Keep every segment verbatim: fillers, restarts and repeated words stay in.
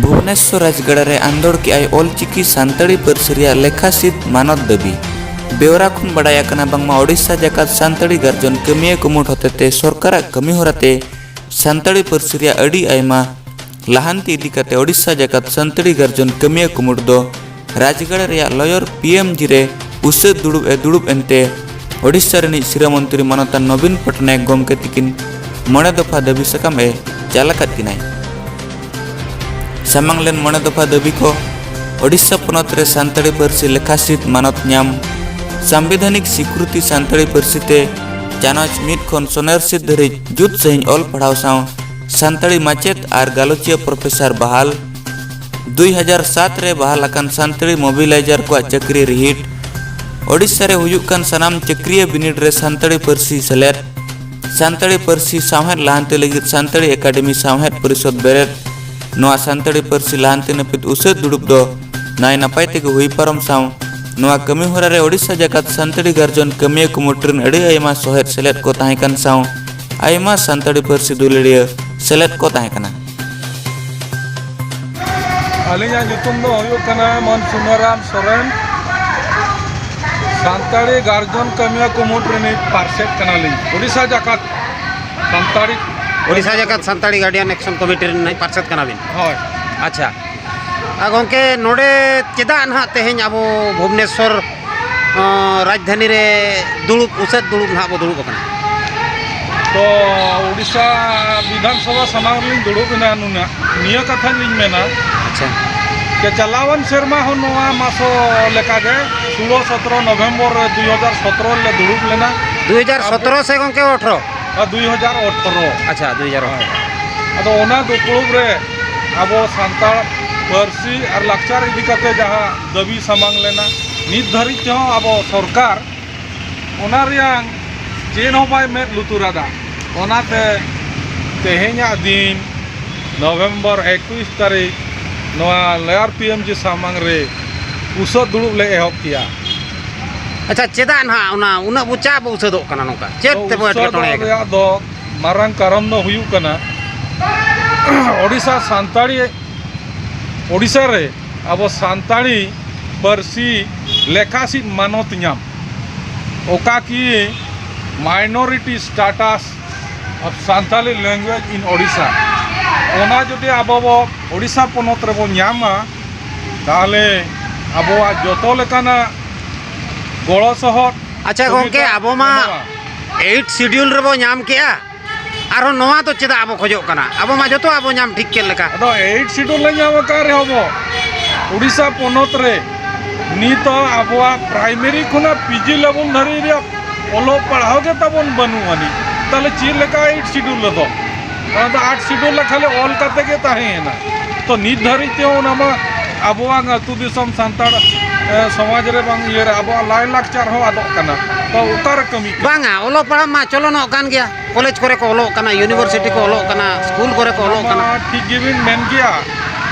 ᱵᱷᱩᱵᱽᱱᱮᱥᱣᱚᱨ ᱨᱟᱡᱽᱜᱟᱲ ᱨᱮ ᱟᱸᱫᱳᱲ ᱠᱮᱜᱼᱟᱭ ᱚᱞᱪᱤᱠᱤ ᱥᱟᱱᱛᱟᱲᱤ ᱯᱟᱹᱨᱥᱤ ᱨᱮᱭᱟᱜ ᱞᱮᱠᱷᱟ ᱥᱤᱫ ᱢᱟᱱᱚᱛ ᱫᱟᱹᱵᱤ᱾ ᱵᱮᱣᱨᱟ ᱠᱷᱚᱱ ᱵᱟᱰᱟᱭ ᱟᱠᱟᱱᱟ ᱵᱟᱝᱢᱟ ᱳᱰᱤᱥᱟ ᱡᱟᱠᱟᱛ ᱥᱟᱱᱛᱟᱲᱤ ᱜᱟᱨᱡᱚᱱ ᱠᱟᱹᱢᱤᱭᱟᱹ ᱠᱩᱢᱩᱴ ᱦᱚᱛᱮᱛᱮ ᱥᱚᱨᱠᱟᱨᱟᱜ ᱠᱟᱹᱢᱤ ᱦᱚᱨᱟ ᱛᱮ ᱥᱟᱱᱛᱟᱲᱤ ᱯᱟᱹᱨᱥᱤ ᱨᱮᱭᱟᱜ ᱟᱹᱰᱤ ᱟᱭᱢᱟ ᱞᱟᱦᱟᱱᱛᱤ ᱤᱫᱤ ᱠᱟᱛᱮ ᱳᱰᱤᱥᱟ ᱡᱟᱠᱟᱛ ᱥᱟᱱᱛᱟᱲᱤ ᱜᱟᱨᱡᱚᱱ ᱠᱟᱹᱢᱤᱭᱟᱹ ᱠᱩᱢᱩᱴ ᱫᱚ ᱨᱟᱡᱽᱜᱟᱲ ᱨᱮᱭᱟᱜ ᱞᱚᱭᱚᱨ ᱯᱤ ᱮᱢ ᱡᱤ ᱨᱮ ᱩᱥᱟᱹᱫ ᱫᱩᱲᱩᱵ ᱮ ᱫᱩᱲᱩᱵ ᱮᱱᱛᱮ ᱳᱰᱤᱥᱟ ᱨᱤᱱᱤᱡ ᱥᱤᱨᱟᱹ ᱢᱚᱱᱛᱨᱤ ᱢᱟᱱᱚᱛᱟᱱ ᱱᱚᱵᱤᱱ ᱯᱚᱴᱱᱟᱭᱮᱠ ᱜᱚᱢᱠᱮ ᱛᱤᱠᱤᱱ ᱢᱚᱬᱮ ᱫᱚᱯᱷᱟ ᱫᱟᱹᱵᱤ ᱥᱟᱠᱟᱢ ᱮ ᱪᱟᱞ ᱟᱠᱟᱫ ᱠᱤᱱᱟᱭ᱾ ᱥᱟᱢᱟᱝ ᱞᱮᱱ ᱢᱚᱬᱮ ᱫᱚᱯᱷᱟ ᱫᱟᱹᱵᱤ ᱠᱚ ᱳᱰᱤᱥᱟ ᱯᱚᱱᱚᱛ ᱨᱮ ᱥᱟᱱᱛᱟᱲᱤ ᱯᱟᱹᱨᱥᱤ ᱞᱮᱠᱷᱟ ᱥᱤᱫ ᱢᱟᱱᱚᱛ ᱧᱟᱢ, ᱥᱟᱢᱵᱤᱫᱷᱟᱱᱤᱠ ᱥᱤᱠᱨᱩᱛᱤ ᱥᱟᱱᱛᱟᱲᱤ ᱯᱟᱹᱨᱥᱤ ᱛᱮ ᱪᱟᱱᱚᱪ ᱢᱤᱫ ᱠᱷᱚᱱ ᱥᱚᱱᱮᱨ ᱥᱤᱫ ᱫᱷᱟᱹᱨᱤᱡ ᱡᱩᱛ ᱥᱟᱺᱦᱤᱡ ᱚᱞ ᱯᱟᱲᱦᱟᱣ ᱥᱟᱶ ᱥᱟᱱᱛᱟᱲᱤ ᱢᱟᱪᱮᱫ ᱟᱨ ᱜᱟᱞᱚᱪᱤᱭᱟᱹ ᱯᱨᱚᱯᱷᱮᱥᱚᱨ ᱵᱟᱦᱟᱞ, ᱫᱩᱭ ᱦᱟᱡᱟᱨ ᱥᱟᱛ ᱨᱮ ᱵᱟᱦᱟᱞ ᱟᱠᱟᱱ ᱥᱟᱱᱛᱟᱲᱤ ᱢᱚᱵᱤᱞᱟᱭᱡᱟᱨ ᱠᱚᱣᱟᱜ ᱪᱟᱹᱠᱨᱤ ᱨᱤᱦᱤᱴ, ᱳᱰᱤᱥᱟ ᱨᱮ ᱦᱩᱭᱩᱜ ᱠᱟᱱ ᱥᱟᱱᱟᱢ ᱪᱟᱹᱠᱨᱤᱭᱟᱹ ᱵᱤᱱᱤᱰ ᱨᱮ ᱥᱟᱱᱛᱟᱲᱤ ᱯᱟᱹᱨᱥᱤ ᱥᱮᱞᱮᱫ, ᱥᱟᱱᱛᱟᱲᱤ ᱯᱟᱹᱨᱥᱤ ᱥᱟᱶᱦᱮᱫ ᱞᱟᱦᱟᱱᱛᱤ ᱞᱟᱹᱜᱤᱫ ᱥᱟᱱᱛᱟᱲᱤ ᱮᱠᱟᱰᱮᱢᱤ ᱥᱟᱶᱦᱮᱫ ᱯᱚᱨᱤᱥᱚᱫᱽ ᱵᱮᱨᱮᱫ, ᱱᱚᱣᱟ ᱥᱟᱱᱛᱟᱲᱤ ᱯᱟᱹᱨᱥᱤ ᱞᱟᱦᱟᱱᱛᱤ ᱱᱟᱹᱯᱤᱛ ᱩᱥᱟᱹᱫ ᱫᱩᱲᱩᱵ ᱫᱚ ᱱᱟᱭ ᱱᱟᱯᱟᱭ ᱛᱮᱜᱮ ᱦᱩᱭ ᱯᱟᱨᱚᱢ ᱥᱟᱶ, ᱱᱚᱣᱟ ᱠᱟᱹᱢᱤ ᱦᱚᱨᱟ ᱨᱮ ᱳᱰᱤᱥᱟ ᱡᱟᱠᱟᱛ ᱥᱟᱱᱛᱟᱲᱤ ᱜᱟᱨᱡᱚᱱ ᱠᱟᱹᱢᱤᱭᱟᱹ ᱠᱩᱢᱩᱴ ᱨᱮᱱ ᱟᱹᱰᱤ ᱟᱭᱢᱟ ᱥᱚᱦᱮᱫ ᱥᱮᱞᱮᱫ ᱠᱚ ᱛᱟᱦᱮᱸ ᱠᱟᱱ ᱥᱟᱶ, ᱟᱭᱢᱟ ᱥᱟᱱᱛᱟᱲᱤ ᱯᱟᱹᱨᱥᱤ ᱫᱩᱞᱟᱹᱲᱤᱭᱟᱹ ᱥᱮᱞᱮᱫ ᱠᱚ ᱛᱟᱦᱮᱸ ᱠᱟᱱᱟ᱾ ᱟᱹᱞᱤᱧᱟᱜ ᱧᱩᱛᱩᱢ ᱫᱚ ᱦᱩᱭᱩᱜ ᱠᱟᱱᱟ ᱢᱟᱹᱱ ᱥᱩᱱᱟᱹᱨᱟᱢ ᱥᱚᱨᱮᱱ᱾ ᱥᱟᱱᱛᱟᱲᱤ ᱜᱟᱨᱡᱚᱱ ᱠᱟᱹᱢᱤᱭᱟᱹ ᱠᱩᱢᱩᱴ ᱨᱤᱱᱤᱡ ᱯᱟᱨᱥᱮᱛ ᱠᱟᱱᱟᱞᱤᱧ, ᱳᱰᱤᱥᱟ ᱡᱟᱠᱟᱛ ᱥᱟᱱᱛᱟᱲᱤ᱾ ᱳᱰᱤᱥᱟ ᱡᱟᱠᱟᱛ ᱥᱟᱱᱛᱟᱲᱤ ᱜᱟᱨᱰᱤᱭᱟᱱ ᱮᱠᱥᱚᱱ ᱠᱚᱢᱤᱴᱤ ᱨᱤᱱᱤᱡ ᱯᱟᱨᱥᱮᱛ ᱠᱟᱱᱟᱵᱤᱱ? ᱦᱳᱭ᱾ ᱟᱪᱪᱷᱟ᱾ ᱟᱨ ᱜᱚᱢᱠᱮ, ᱱᱚᱰᱮ ᱪᱮᱫᱟᱜ ᱱᱟᱦᱟᱜ ᱛᱮᱦᱮᱧ ᱟᱵᱚ ᱵᱷᱩᱵᱽᱱᱮᱥᱥᱚᱨ, ᱟᱸ, ᱨᱟᱡᱽᱫᱷᱟᱱᱤ ᱨᱮ ᱫᱩᱲᱩᱵ, ᱩᱥᱟᱹᱫ ᱫᱩᱲᱩᱵ ᱱᱟᱦᱟᱜ ᱵᱚ ᱫᱩᱲᱩᱵ ᱟᱠᱟᱱᱟ? ᱛᱚ, ᱩᱰᱤᱥᱟ ᱵᱤᱫᱷᱟᱱ ᱥᱚᱵᱷᱟ ᱥᱟᱢᱟᱝ ᱨᱮᱞᱤᱧ ᱫᱩᱲᱩᱵ ᱮᱱᱟ ᱱᱩᱱᱟᱹᱜ, ᱱᱤᱭᱟᱹ ᱠᱟᱛᱷᱟᱧ ᱞᱤᱧ ᱢᱮᱱᱟ ᱟᱪᱪᱷᱟ᱾ ᱡᱮ ᱪᱟᱞᱟᱣᱮᱱ ᱥᱮᱨᱢᱟ ᱦᱚᱸ ᱱᱚᱣᱟ ᱢᱟᱥᱚ ᱞᱮᱠᱟᱜᱮ, ᱥᱳᱞᱳ ᱥᱚᱛᱨᱚ ᱱᱚᱵᱷᱮᱢᱵᱚᱨ ᱨᱮ ᱫᱩᱭ ᱦᱟᱡᱟᱨ ᱥᱚᱛᱨᱚ ᱨᱮᱞᱮ ᱫᱩᱲᱩᱵ ᱞᱮᱱᱟ᱾ ᱫᱩᱭ ᱦᱟᱡᱟᱨ ᱥᱚᱛᱨᱚ ᱥᱮ ᱜᱚᱢᱠᱮ ᱟᱴᱷᱨᱚ? ᱟᱨ ᱫᱩᱭ ᱦᱟᱡᱟᱨ ᱟᱴᱷᱨᱚ᱾ ᱟᱪᱪᱷᱟ, ᱫᱩᱭ ᱦᱟᱡᱟᱨ ᱟᱴᱷᱨᱚ᱾ ᱟᱫᱚ ᱚᱱᱟ ᱫᱩᱯᱲᱩᱵ ᱨᱮ ᱟᱵᱚ ᱥᱟᱱᱛᱟᱲ ᱯᱟᱹᱨᱥᱤ ᱟᱨ ᱞᱟᱠᱪᱟᱨ ᱤᱫᱤ ᱠᱟᱛᱮ ᱡᱟᱦᱟᱸ ᱫᱟᱹᱵᱤ ᱥᱟᱢᱟᱝ ᱞᱮᱱᱟ, ᱱᱤᱛ ᱫᱷᱟᱹᱨᱤᱡ ᱛᱮᱦᱚᱸ ᱟᱵᱚ ᱥᱚᱨᱠᱟᱨ ᱚᱱᱟ ᱨᱮᱭᱟᱝ ᱪᱮᱫ ᱦᱚᱸ ᱵᱟᱭ ᱢᱮᱫ ᱞᱩᱛᱩᱨ ᱟᱫᱟ᱾ ᱚᱱᱟᱛᱮ ᱛᱮᱦᱮᱧᱟᱜ ᱫᱤᱱ ᱱᱚᱵᱷᱮᱢᱵᱚᱨ ᱮᱠᱩᱥ ᱛᱟᱹᱨᱤᱠᱷ ᱱᱚᱣᱟ ᱞᱚᱭᱟᱨ ᱯᱤ ᱮᱢ ᱡᱤ ᱥᱟᱢᱟᱝ ᱨᱮ ᱩᱥᱟᱹᱫ ᱫᱩᱲᱩᱵ ᱞᱮ ᱮᱦᱚᱵ ᱠᱮᱜᱼᱟ᱾ ᱟᱪᱪᱷᱟ, ᱪᱮᱫᱟᱜ ᱱᱟᱦᱟᱜ ᱚᱱᱟ ᱩᱱᱟᱹᱜ ᱵᱚ ᱪᱟ ᱵᱚ ᱩᱥᱟᱹᱫᱚᱜ ᱠᱟᱱᱟ ᱱᱚᱝᱠᱟ? ᱪᱮᱫ ᱛᱚ ᱛᱮᱵᱚ ᱩᱥᱟᱹᱫᱚᱜ ᱮᱴᱠᱮᱴᱚᱬᱮ ᱠᱟᱱᱟ? ᱨᱮᱭᱟᱜ ᱫᱚ ᱢᱟᱨᱟᱝ ᱠᱟᱨᱚᱱ ᱫᱚ ᱦᱩᱭᱩᱜ ᱠᱟᱱᱟ, ᱳᱰᱤᱥᱟ ᱥᱟᱱᱛᱟᱲᱤ ᱳᱰᱤᱥᱟ ᱨᱮ ᱟᱵᱚ ᱥᱟᱱᱛᱟᱲᱤ ᱯᱟᱹᱨᱥᱤ ᱞᱮᱠᱷᱟᱥᱤᱫ ᱢᱟᱱᱚᱛ ᱧᱟᱢ, ᱚᱠᱟ ᱠᱤ minority status of Santali language in Odisha, ᱚᱱᱟ ᱡᱩᱫᱤ ᱟᱵᱚ ᱵᱚ ᱳᱰᱤᱥᱟ ᱯᱚᱱᱚᱛ ᱨᱮᱵᱚ ᱧᱟᱢᱟ, ᱛᱟᱦᱚᱞᱮ ᱟᱵᱚᱣᱟᱜ ᱡᱚᱛᱚ ᱞᱮᱠᱟᱱᱟᱜ ᱜᱚᱲᱚ ᱥᱚᱦᱚᱫ᱾ ᱟᱪᱪᱷᱟ ᱜᱚᱝᱠᱮ, ᱥᱩᱵᱤᱫᱷᱟ ᱟᱵᱚ ᱢᱟ ᱧᱟᱢᱚᱜᱼᱟ᱾ Eighth Schedule ᱨᱮᱵᱚ ᱧᱟᱢ ᱠᱮᱜᱼᱟ, ᱟᱨᱦᱚᱸ ᱱᱚᱣᱟ ᱫᱚ ᱪᱮᱫᱟᱜ ᱟᱵᱚ ᱠᱷᱚᱡᱚᱜ ᱠᱟᱱᱟ? ᱟᱵᱚ ᱢᱟ ᱡᱚᱛᱚᱣᱟᱜ ᱵᱚ ᱧᱟᱢ ᱴᱷᱤᱠ ᱠᱮᱫ ᱞᱮᱠᱟ᱾ ᱟᱫᱚ Eighth Schedule ᱞᱮ ᱧᱟᱢ ᱟᱠᱟᱫ ᱨᱮᱦᱚᱸ ᱵᱚ, ᱩᱲᱤᱥᱥᱟ ᱯᱚᱱᱚᱛ ᱨᱮ ᱱᱤᱛ ᱦᱚᱸ ᱟᱵᱚᱣᱟᱜ primary ᱠᱷᱚᱱᱟᱜ P G level ᱫᱷᱟᱹᱨᱤᱡ ᱨᱮᱭᱟᱜ ᱚᱞᱚᱜ ᱯᱟᱲᱦᱟᱣ ᱜᱮ ᱛᱟᱵᱚᱱ ᱵᱟᱹᱱᱩᱜ ᱟᱹᱱᱤᱡ᱾ ᱛᱟᱦᱞᱮ ᱪᱮᱫ ᱞᱮᱠᱟ Eighth Schedule ᱨᱮᱫᱚ? ᱚᱱᱟ ᱫᱚ Eighth Schedule ᱞᱮᱠᱷᱟᱱ ᱞᱮ ᱚᱞ ᱠᱟᱛᱮ ᱜᱮ ᱛᱟᱦᱮᱸᱭᱮᱱᱟ᱾ ᱛᱚ ᱱᱤᱛ ᱫᱷᱟᱹᱨᱤᱡ ᱛᱮᱦᱚᱸ ᱚᱱᱟ ᱢᱟ ᱟᱵᱚᱣᱟᱜ ᱟᱹᱛᱩ ᱫᱤᱥᱚᱢ ᱥᱟᱱᱛᱟᱲ, ᱮ, ᱥᱚᱢᱟᱡᱽ ᱨᱮ ᱵᱟᱝ ᱤᱭᱟᱹ ᱨᱮ ᱟᱵᱚᱣᱟᱜ ᱞᱟᱭᱼᱞᱟᱠᱪᱟᱨ ᱦᱚᱸ ᱟᱫᱚᱜ ᱠᱟᱱᱟ᱾ ᱛᱚ ᱚᱠᱟᱨᱮ ᱠᱟᱹᱢᱤ ᱠᱟᱱᱟ? ᱵᱟᱝᱟ, ᱚᱞᱚᱜ ᱯᱟᱲᱦᱟᱜ ᱢᱟ ᱪᱚᱞᱚᱱᱚᱜ ᱠᱟᱱ ᱜᱮᱭᱟ, ᱠᱚᱞᱮᱡᱽ ᱠᱚᱨᱮ ᱠᱚ ᱚᱞᱚᱜ ᱠᱟᱱᱟ, university ᱠᱚ ᱚᱞᱚᱜ ᱠᱟᱱᱟ, ᱥᱠᱩᱞ ᱠᱚᱨᱮ ᱠᱚ ᱚᱞᱚᱜ ᱚᱱᱟ ᱠᱟᱱᱟ᱾ ᱢᱟ ᱴᱷᱤᱠ ᱜᱮᱵᱤᱱ ᱢᱮᱱ ᱜᱮᱭᱟ᱾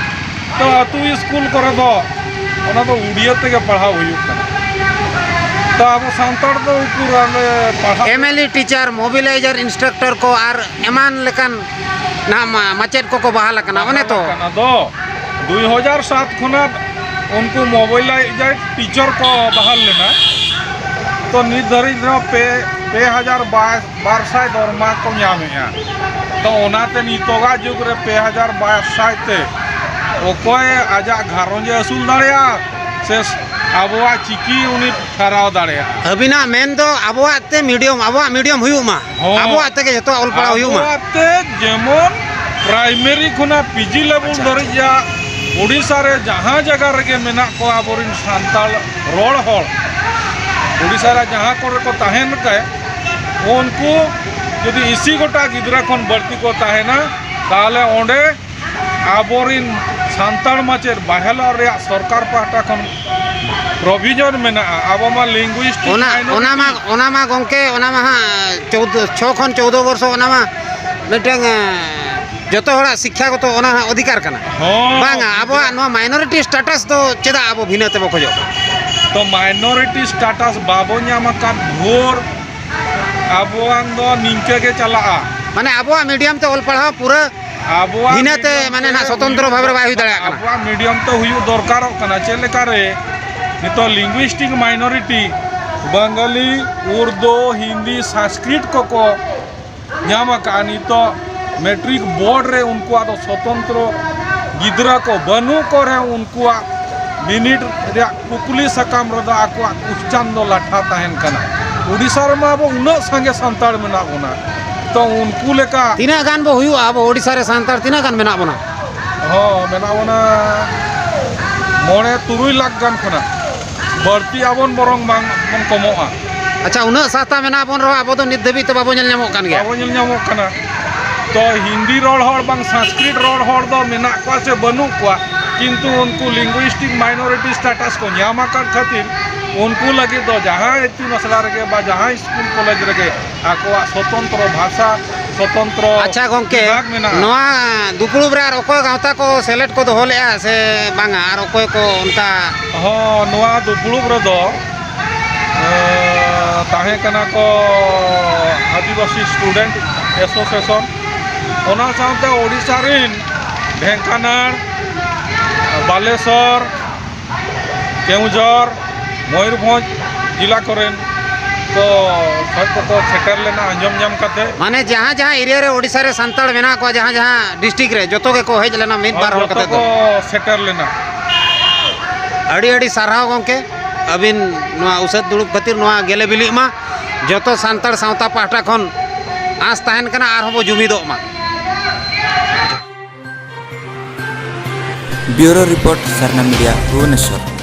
ᱛᱚ ᱟᱹᱛᱩ ᱥᱠᱩᱞ ᱠᱚᱨᱮ ᱫᱚ ᱚᱱᱟ ᱫᱚ ᱩᱲᱤᱭᱟᱹ ᱛᱮᱜᱮ ᱯᱟᱲᱦᱟᱣ ᱦᱩᱭᱩᱜ ᱠᱟᱱᱟ᱾ ᱛᱚ ᱟᱵᱚ ᱥᱟᱱᱛᱟᱲ ᱫᱚ ᱩᱠᱩᱨ ᱟᱞᱮ ᱯᱟᱲᱦᱟᱣ? M L E teacher, mobilizer instructor ᱠᱚ ᱟᱨ ᱮᱢᱟᱱ ᱞᱮᱠᱟᱱ ᱱᱟᱦᱟᱜ ᱢᱟ-, ᱢᱟᱪᱮᱫ ᱠᱚᱠᱚ ᱵᱟᱦᱟᱞ ᱟᱠᱟᱱᱟ, ᱚᱱᱮ ᱛᱚ᱾ ᱵᱟᱦᱟᱞ ᱟᱠᱟᱱᱟ ᱫᱚ᱾ ᱫᱩᱭ ᱦᱟᱡᱟᱨ ᱥᱟᱛ ᱠᱷᱚᱱᱟᱜ ᱩᱱᱠᱩ mobilizer teacher ᱠᱚ ᱵᱟᱦᱟᱞ ᱞᱮᱱᱟ᱾ ᱛᱚ ᱱᱤᱛ ᱫᱷᱟᱹᱨᱤᱡ ᱨᱮᱦᱚᱸ ᱯᱮ, ᱯᱮ ᱦᱟᱡᱟᱨ ᱵᱟᱨ ᱥᱟᱭ ᱫᱚᱨᱢᱟ ᱠᱚ ᱧᱟᱢᱮᱜᱼᱟ᱾ ᱛᱚ ᱚᱱᱟᱛᱮ ᱱᱤᱛᱚᱜᱟᱜ ᱡᱩᱜᱽ ᱨᱮ ᱯᱮ ᱦᱟᱡᱟᱨ ᱵᱟᱨ ᱥᱟᱭ ᱛᱮ ᱚᱠᱚᱭ ᱟᱡᱟᱜ ᱜᱷᱟᱨᱚᱸᱡᱽ ᱮ ᱟᱹᱥᱩᱞ ᱫᱟᱲᱮᱭᱟᱜᱼᱟ ᱥᱮ ᱟᱵᱚᱣᱟᱜ ᱪᱤᱠᱤ ᱩᱱᱤ ᱯᱷᱮᱨᱟᱣ ᱫᱟᱲᱮᱭᱟᱜᱼᱟ? ᱟᱹᱵᱤᱱᱟᱜ ᱢᱮᱱ ᱫᱚ ᱟᱵᱚᱣᱟᱜ ᱛᱮ medium, ᱟᱵᱚᱣᱟᱜ medium ᱦᱩᱭᱩᱜ ᱢᱟ, ᱦᱚᱸ᱾ ᱟᱵᱚᱣᱟᱜ ᱛᱮᱜᱮ ᱡᱚᱛᱚᱣᱟᱜ ᱚᱞ ᱯᱟᱲᱦᱟᱣ ᱦᱩᱭᱩᱜ ᱢᱟ᱾ ᱟᱵᱚᱣᱟᱜ ᱛᱮ ᱡᱮᱢᱚᱱ primary ᱠᱷᱚᱱᱟᱜ P G level ᱟᱪᱪᱷᱟ, ᱫᱷᱟᱹᱨᱤᱡ ᱟᱪᱪᱷᱟ᱾ ᱭᱟ ᱳᱰᱤᱥᱟ ᱨᱮ ᱡᱟᱦᱟᱸ ᱡᱟᱭᱜᱟ ᱨᱮᱜᱮ ᱢᱮᱱᱟᱜ ᱠᱚᱣᱟ ᱟᱵᱚᱨᱮᱱ ᱥᱟᱱᱛᱟᱲ ᱨᱚᱲ ᱦᱚᱲ, ᱳᱰᱤᱥᱟ ᱨᱮ ᱡᱟᱦᱟᱸ ᱠᱚᱨᱮ ᱠᱚ ᱛᱟᱦᱮᱱ ᱠᱟᱭ, ᱩᱱᱠᱩ ᱡᱩᱫᱤ ᱤᱥᱤ ᱜᱚᱴᱟ ᱜᱤᱫᱽᱨᱟᱹ ᱠᱷᱚᱱ ᱵᱟᱹᱲᱛᱤ ᱠᱚ ᱛᱟᱦᱮᱱᱟ, ᱛᱟᱦᱚᱞᱮ ᱚᱸᱰᱮ ᱟᱵᱚᱨᱮᱱ ᱥᱟᱱᱛᱟᱲ ᱢᱟᱪᱮᱫ ᱵᱟᱦᱟᱞᱚᱜ ᱨᱮᱭᱟᱜ ᱥᱚᱨᱠᱟᱨ ᱯᱟᱦᱴᱟ ᱠᱷᱚᱱ provision ᱢᱮᱱᱟᱜᱼᱟ᱾ ᱟᱵᱚ ᱢᱟ linguistic ᱚᱱᱟ, minority᱾ ᱚᱱᱟ ᱢᱟ, ᱚᱱᱟ ᱢᱟ ᱜᱚᱢᱠᱮ, ᱚᱱᱟ ᱢᱟ ᱦᱟᱸᱜ ᱪᱳᱫᱽᱫᱳ, ᱪᱷᱚ ᱠᱷᱚᱱ ᱪᱳᱫᱽᱫᱳ ᱵᱚᱨᱥᱚ, ᱚᱱᱟ ᱢᱟ ᱢᱤᱫᱴᱟᱝ, ᱮᱸ, ᱡᱚᱛᱚ ᱦᱚᱲᱟᱜ ᱥᱤᱠᱠᱷᱟᱜᱚᱛᱚ ᱚᱱᱟ ᱦᱟᱸᱜ ᱚᱫᱷᱤᱠᱟᱨ ᱠᱟᱱᱟ᱾ ᱦᱚᱸ᱾ ᱵᱟᱝᱟ, ᱟᱵᱚᱣᱟᱜ ᱱᱚᱣᱟ minority status ᱫᱚ ᱪᱮᱫᱟᱜ ᱟᱵᱚ ᱵᱷᱤᱱᱟᱹ ᱛᱮᱵᱚ ᱠᱷᱚᱡᱚᱜ ᱠᱟᱱᱟ? ᱛᱚ minority status ᱵᱟᱵᱚ ᱧᱟᱢ ᱟᱠᱟᱫ ᱵᱷᱳᱨ ᱟᱵᱚᱣᱟᱝ ᱫᱚ ᱱᱤᱝᱠᱟᱹ ᱜᱮ ᱪᱟᱞᱟᱜᱼᱟ᱾ ᱢᱟᱱᱮ ᱟᱵᱚᱣᱟᱜ medium ᱛᱮ ᱚᱞ ᱯᱟᱲᱦᱟᱣ ᱯᱩᱨᱟᱹ ᱟᱵᱚᱣᱟᱜ ᱵᱷᱤᱱᱟᱹᱛᱮ medium ᱢᱟᱱᱮ ᱱᱟᱜ ᱥᱚᱛᱚᱱᱛᱨᱚ ᱵᱷᱟᱵᱽ ᱨᱮ ᱵᱟᱭ ᱦᱩᱭ ᱫᱟᱲᱮᱭᱟᱜ ᱠᱟᱱᱟ᱾ ᱟᱵᱚᱣᱟᱜ medium ᱛᱮ ᱦᱩᱭᱩᱜ ᱫᱚᱨᱠᱟᱨᱚᱜ ᱠᱟᱱᱟ᱾ ᱪᱮᱫ ᱞᱮᱠᱟᱨᱮ ᱱᱤᱛᱚᱜ linguistic minority ᱵᱟᱝᱜᱟᱞᱤ, ᱩᱨᱫᱩ, ᱦᱤᱱᱫᱤ, ᱥᱚᱝᱥᱠᱨᱤᱛ ᱠᱚᱠᱚ ᱧᱟᱢ ᱟᱠᱟᱫᱼᱟ, ᱱᱤᱛᱚᱜ ᱢᱮᱴᱨᱤᱠ ᱵᱳᱨᱰ ᱨᱮ ᱩᱱᱠᱩᱣᱟᱜ ᱫᱚ ᱥᱚᱛᱚᱱᱛᱨᱚ ᱜᱤᱫᱽᱨᱟᱹ ᱠᱚ ᱵᱟᱹᱱᱩᱜ ᱠᱚ ᱨᱮᱦᱚᱸ ᱩᱱᱠᱩᱣᱟᱜ ᱵᱤᱱᱤᱰ ᱨᱮᱭᱟᱜ ᱠᱩᱠᱞᱤ ᱥᱟᱠᱟᱢ ᱨᱮᱫᱚ ᱟᱠᱚᱣᱟᱜ ᱠᱩᱥᱪᱟᱱ ᱫᱚ ᱞᱟᱴᱷᱟ ᱛᱟᱦᱮᱱ ᱠᱟᱱᱟ᱾ ᱩᱰᱤᱥᱟ ᱨᱮᱢᱟ ᱟᱵᱚ ᱩᱱᱟᱹᱜ ᱥᱟᱸᱜᱮ ᱥᱟᱱᱛᱟᱲ ᱢᱮᱱᱟᱜ ᱵᱚᱱᱟ, ᱛᱚ ᱩᱱᱠᱩ ᱞᱮᱠᱟ ᱛᱤᱱᱟᱹᱜ ᱜᱟᱱ ᱵᱚ ᱦᱩᱭᱩᱜᱼᱟ ᱟᱵᱚ ᱳᱰᱤᱥᱟ ᱨᱮ ᱥᱟᱱᱛᱟᱲ ᱛᱤᱱᱟᱹᱜ ᱜᱟᱱ ᱢᱮᱱᱟᱜ ᱵᱚᱱᱟ? ᱦᱚᱸ, ᱢᱮᱱᱟᱜ ᱵᱚᱱᱟ ᱢᱚᱬᱮ ᱛᱩᱨᱩᱭ ᱞᱟᱠᱷ ᱜᱟᱱ ᱠᱷᱚᱱᱟᱜ ᱵᱟᱹᱲᱛᱤ ᱟᱵᱚᱱ, ᱵᱚᱨᱚᱝ ᱵᱟᱝ ᱵᱚᱱ ᱠᱚᱢᱚᱜᱼᱟ᱾ ᱟᱪᱪᱷᱟ, ᱩᱱᱟᱹᱜ ᱥᱟᱶᱛᱟ ᱢᱮᱱᱟᱜ ᱵᱚᱱ ᱨᱮᱦᱚᱸ ᱟᱵᱚ ᱫᱚ ᱱᱤᱛ ᱫᱷᱟᱹᱵᱤᱡ ᱛᱮ ᱵᱟᱵᱚ ᱧᱮᱞ ᱧᱟᱢᱚᱜ ᱠᱟᱱ ᱜᱮᱭᱟ᱾ ᱵᱟᱵᱚ ᱧᱮᱞ ᱧᱟᱢᱚᱜ ᱠᱟᱱᱟ᱾ ᱛᱚ ᱦᱤᱱᱫᱤ ᱨᱚᱲ ᱦᱚᱲ ᱵᱟᱝ ᱥᱚᱝᱥᱠᱨᱤᱛ ᱨᱚᱲ ᱦᱚᱲ ᱫᱚ ᱢᱮᱱᱟᱜ ᱠᱚᱣᱟ ᱥᱮ ᱵᱟᱹᱱᱩᱜ ᱠᱚᱣᱟ, ᱠᱤᱱᱛᱩ ᱩᱱᱠᱩ linguistic minority status ᱠᱚ ᱧᱟᱢ ᱟᱠᱟᱫ ᱠᱷᱟᱹᱛᱤᱨ ᱩᱱᱠᱩ ᱞᱟᱹᱜᱤᱫ ᱫᱚ ᱡᱟᱦᱟᱸ ᱤᱛᱩᱱ ᱟᱥᱲᱟ ᱨᱮᱜᱮ ᱵᱟ ᱡᱟᱦᱟᱸ ᱥᱠᱩᱞ ᱠᱚᱞᱮᱡᱽ ᱨᱮᱜᱮ ᱟᱠᱚᱣᱟᱜ ᱥᱚᱛᱚᱱᱛᱨᱚ ᱵᱷᱟᱥᱟ, ᱥᱚᱛᱚᱱᱛᱨᱚ ᱟᱪᱪᱷᱟ ᱜᱚᱝᱠᱮ, ᱵᱤᱵᱷᱟᱜᱽ ᱢᱮᱱᱟᱜᱼᱟ᱾ ᱱᱚᱣᱟ ᱫᱩᱯᱲᱩᱵ ᱨᱮ ᱟᱨ ᱚᱠᱚᱭ ᱜᱟᱶᱛᱟ ᱠᱚ ᱥᱮᱞᱮᱫ ᱠᱚ ᱫᱚᱦᱚ ᱞᱮᱫᱼᱟ ᱥᱮ ᱵᱟᱝᱟ? ᱟᱨ ᱚᱠᱚᱭ ᱠᱚ ᱚᱱᱠᱟ? ᱦᱚᱸ, ᱱᱚᱣᱟ ᱫᱩᱯᱲᱩᱵ ᱨᱮᱫᱚ, ᱮᱸ, ᱛᱟᱦᱮᱸ ᱠᱟᱱᱟ ᱠᱚ ᱟᱹᱫᱤᱵᱟᱹᱥᱤ Student Association, ᱚᱱᱟ ᱥᱟᱶᱛᱮ ᱳᱰᱤᱥᱟ ᱨᱮᱱ ᱰᱷᱮᱝᱠᱟᱱᱟᱲ, ᱵᱟᱞᱮᱥᱚᱨ, ᱠᱮᱣᱩᱸᱡᱷᱚᱨ, ᱢᱚᱭᱩᱨᱵᱷᱚᱸᱡᱽ ᱡᱮᱞᱟ ᱠᱚᱨᱮᱱ ᱠᱚ ᱥᱚᱦᱮᱫ ᱠᱚᱠᱚ ᱥᱮᱴᱮᱨ ᱞᱮᱱᱟ ᱟᱸᱡᱚᱢ ᱧᱟᱢ ᱠᱟᱛᱮ᱾ ᱢᱟᱱᱮ ᱡᱟᱦᱟᱸ ᱡᱟᱦᱟᱸ area ᱨᱮ ᱳᱰᱤᱥᱟ ᱨᱮ ᱥᱟᱱᱛᱟᱲ ᱢᱮᱱᱟᱜ ᱠᱚᱣᱟ, ᱡᱟᱦᱟᱸ ᱡᱟᱦᱟᱸ district ᱨᱮ, ᱡᱚᱛᱚ ᱜᱮᱠᱚ ᱦᱮᱡ ᱞᱮᱱᱟ ᱢᱤᱫ ᱦᱳᱭ, ᱵᱟᱨ ᱦᱚᱲ ᱡᱚᱛᱚ ᱠᱟᱛᱮ ᱫᱚ᱾ ᱠᱚ ᱥᱮᱴᱮᱨ ᱞᱮᱱᱟ᱾ ᱟᱹᱰᱤ ᱟᱹᱰᱤ ᱥᱟᱨᱦᱟᱣ ᱜᱚᱢᱠᱮ, ᱟᱹᱵᱤᱱ ᱱᱚᱣᱟ ᱩᱥᱟᱹᱫ ᱫᱩᱲᱩᱵ ᱠᱷᱟᱹᱛᱤᱨ ᱱᱚᱣᱟ ᱜᱮᱞᱮ ᱵᱤᱞᱤᱜ ᱢᱟ, ᱡᱚᱛᱚ ᱥᱟᱱᱛᱟᱲ ᱥᱟᱶᱛᱟ ᱯᱟᱦᱴᱟ ᱠᱷᱚᱱ ᱟᱸᱥ ᱛᱟᱦᱮᱱ ᱠᱟᱱᱟ ᱟᱨᱦᱚᱸ ᱵᱚ ᱡᱩᱢᱤᱫᱚᱜ ᱢᱟ᱾ Bureau Report, ᱥᱟᱨᱱᱟ Media, ᱵᱷᱩᱵᱚᱱᱮᱥᱚᱨ᱾